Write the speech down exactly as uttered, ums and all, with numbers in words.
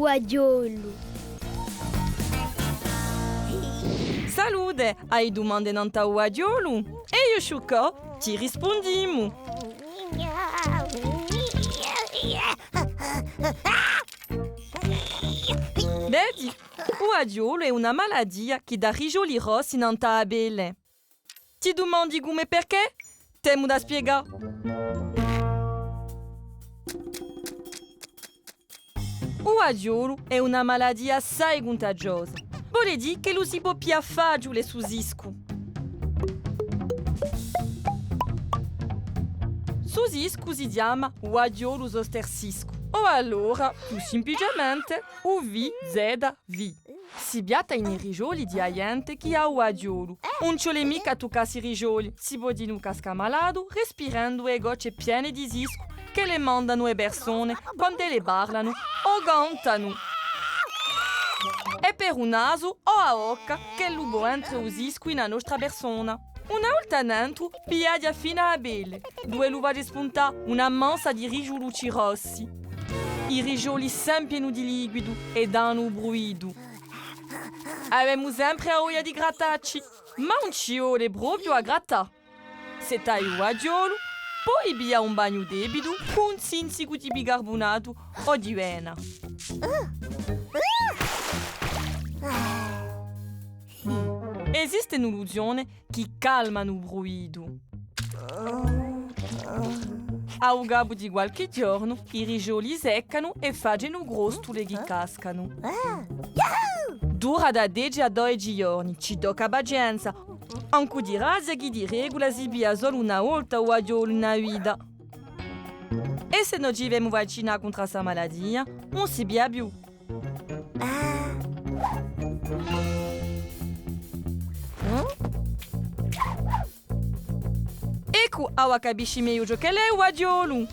Uaghjolu. Salute, ai dumande nant'à u uaghjolu? È eiu, Sciuccò, ti rispundimu. Vedi, u uaghjolu hè una malatia chì dà risgioli rossi nant'à a pelle. Ti dumandi cumu è perchè? T'emu da spiegà. U uaghjolu hè una malatia assai cuntagiosa. Vole dì ch'ellu si pò piglià faciule stu siscu. Stu siscu si chjama uaghjolu zoster siscu. O allora, più simpliciamente, U V Z V. Si piatta in i risgioli di a ghjente chì hà u uaghjolu. Ùn ci vole micca à tuccà sti risgioli, si pò dinù cascà malatu respirendu e gocce piene di siscu ch'elle mandanu e persone quand'elle parlanu o cantanu. È per u nasu o a bocca ch'ellu pò entre u siscu in a nostra persona. Una volta nentru, viaghja finu à a pelle, duv'è lu face spuntà una mansa di risgiulucci rossi. I risgioli s'empienu di liquidu è danu u pruitu. Avemu sempre a voglia di grattacci, ma ùn ci vole propiu à grattà. S'è t'hai u uaghjolu, poi piglià un bagnu tepidu cù un zinzicu di bicarbunatu o di vena. Esistenu luzione chì calmanu u pruitu. À u capu di qualchì ghjornu, i risgioli seccanu è facenu crostule chì cascanu. Dura da dece à dodeci ghjorni, ci tocca pacienza. Ancu di grazia chì di regula si piglia solu una volta u uaghjolu in a vita. È s'è no ci femu vaccinà contr'à sta malatia, ùn si piglia più. Eccu, avà capisci megliu ciò ch'ellu hè u uaghjolu.